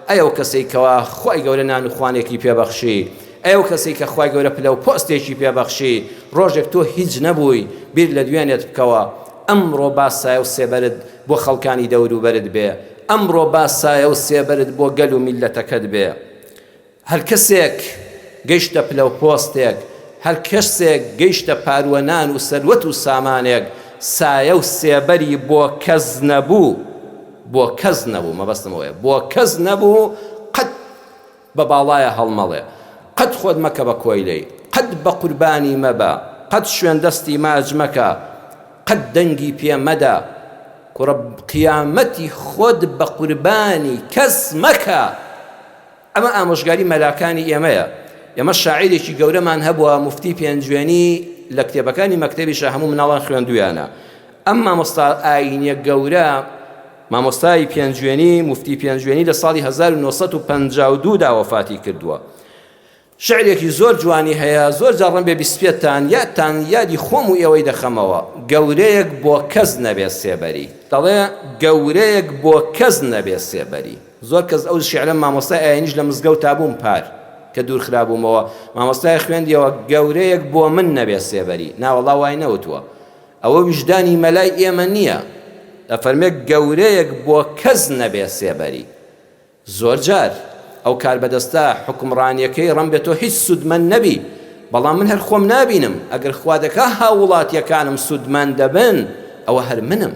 ئەی ئەو کەسەی کەوا خوای گەورە نان و خوانێکی پێ بەخشی، ئەی ئەو کەسەی کە خوای گەورە پلە و پۆستێکی پێ بەخشی، ڕۆژێک تۆ هیچ نەبووی، بیر لە دوێنێت بکەوە، ئەمڕۆ با سایە و سێبەرت بۆ خەڵکانی دەوروبەرت بێ، ئەمڕۆ با سایە و سێبەرت بۆ گەل و میللەتەکەت بێ. هەر کەسێک گەیشتە پلە و پۆستێک، هەر کەسێک گەیشتە پاروە نان و سەروەت و سامانێک، سایە و سێبەری بۆ کەس نەبوو، بۆ کەس نەبوو، مەبەستم ئەوەیە، بۆ کەس نەبوو، قەت بە باڵایا هەڵمەڵێ، قەت خۆت مەکە بە کۆیلەی، قەت بە قوربانی مەبە، قەت شوێن دەستی ماچ مەکە، قەت دەنگی پێ مەدە، کوڕە قیامەتی خۆت بە قوربانی کەس مەکە. ئەمە ئامۆژگاری مەلاکانی ئێمەیە. ئێمە شاعیرێکی گەورەمان هەبووە موفتی پێنجوێنی لە کتێبەکانی مەکتەبیشا هەموو مناڵان خوێندوویانە. ئەم مامۆستا ئایینیە گەورە مامۆستای پێنجوێنی موفتی پێنجوێنی لە ساڵی 1952 دا وەفاتی کردووە. شعرێکی زۆر جوانی هەیە زۆر جار ڕەنبێ بیستبێتتان یادتان یادی خۆم و ئێوەی دەخەمەوە گەورەیەک بۆ کەس نەبێ سێبەری دەڵێ گەورەیەک بۆ کەس نەبێ سێبەری زۆر کەس ئەو شعرە مامۆستای ئاینیش لە مزگەوتا بووم پار کە دوور خرابوومەوە مامۆستای خوێندیەوە گەورەیەک بۆ من نەبێ سێبەری ناوەڵا وای نەوتووە ئەوە ویژدانی مەلای ئێمە نییە دەفەرمێ گەورەیەک بۆ کەس نەبێ سێبەری زۆرجار ئەو کاربەدەستە حوکمڕانیەکەی ڕەنبێ تۆ هیچ سوودمەند نەبی، بەڵام من هەر خۆم نابینم، ئەگەر خوا دەکا هاووڵاتیەکانم سوودمەند دەبن، ئەوە هەر منم.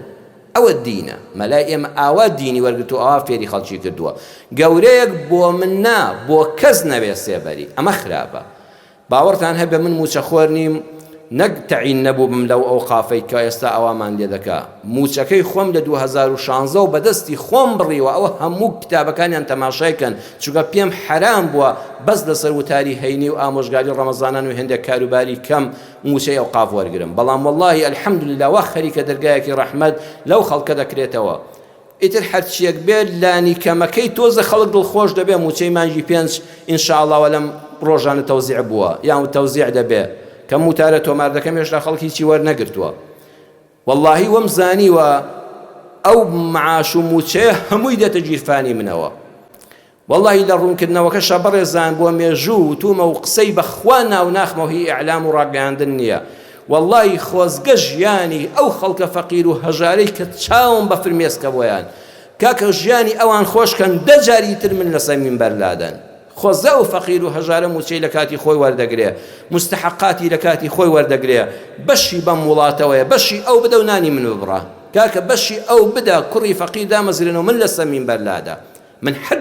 ئەوە دینە. مەلای ئێمە ئاوا دینی وەرگرتووە ئاوا فێری خەڵکی کردووە. گەورەیەک بۆ من نا، بۆ کەس نەبێ سێبەری. ئەمە خراپە. باوەڕتان هەبێ من مووچەخۆر نیم نەک تەعین نەبووبم لەو ئەوقافەی کە ئێستا ئەوامان لێ دەکا مووچەکەی خۆم لە 2016 وە بەدەستی خۆم بڕیوە ئەوە هەموو کتابەکانیان تەماشای کەن چونکە پێم حەرام بووە بەس لەسەر وتاری هەینی و ئامۆژگاری ڕەمەزانان و هێندێک کاروباری کەم مووچەی ئەوقاف وەرگرم بەڵام وەڵاهی الحمدللە وا خەریکە دەرگایەکی ڕەحمەت لەو خەڵکە دەکرێتەوە ئیتر هەرچیەک بێت لانی کەمەکەی تۆزە خەڵک دڵخۆش دەبێ موچەی مانگی پێنج ان شاء اللە وە لەم ڕۆژانە تەوزیع بووە یان تەوزیع دەبێ کەم وتارە تۆمار دەکەم هێشتا خەڵک هیچی وەرنەگرتووە واللهی وەم زانیوە ئەو معاش و موچەیە هەمووی دێتە گیرفانی منەوە وەڵاهی لە ڕوونکردنەوەکەشا بەڕێزان بۆ مێژوو وتومە و قسەی بە خوا ناو ناخمەوە هی ئیعلام و ڕاگەیاندن نییە وەڵاهی خۆزگە ژیانی ئەو خەڵکە فەقیر و هەژارەی کە چاوم بە فرمێسکە بۆیان کاکە ژیانی ئەوان خۆش کەن دە جاری تر من لەسەر مینبەر لادەن خۆزگە ئەو فەقیر و هەژارە موچەی لە کاتی خۆی وەردەگرێ مستحقاتی لە کاتی خۆی وەردەگرێ بەشی بەم وڵاتەوەیە بەشی ئەو بدە و نانی من ببڕە کاکە بەشی ئەو بدە کوڕی فەقیر دامەزرێنەوە من لەسەر مینبەر لادە من حەد.